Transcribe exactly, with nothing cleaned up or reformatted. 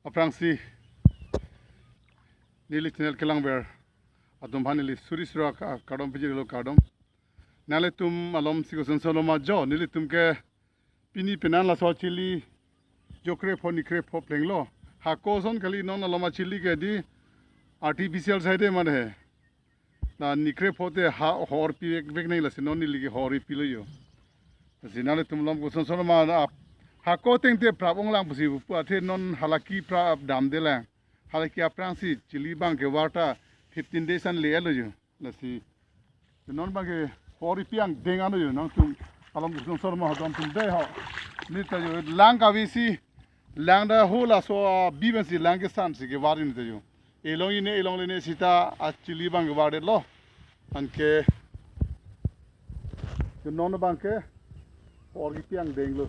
Aphrangsi neli channel kelangver atum aphan neli suri sura ka-, kardom pajirlo, kardom. Nanglitum malom si koson son lo ma jo, nelitum ke pini penan laso chili jo krepho ni krepho plenglo. Hako ason kali, non malom achili ke di artificial side ma de. Na ni krepho te ha hor pi vek vek nai, lasi non neli ke hor pi lo jo. Lasi nanglitum malom koson son ma ap-, hako ateng te prap onglang pusi pu athe non halaki prap damde lang. Halaki aphrangsi chili abang ke warta fifteen days an le-et lo jo. Lasi non abang ke hor pi angdeng an lo jo, nangtum malom koson son ma hodon atum dei ho. Neli ta jo lang kavesi, lang da ho laso abi pensi lang kesan si kevar neli ta jo. Elong ine, elong le ne sita achili abang kevardetlo. Anke non abang ke hor pi angdeng lo.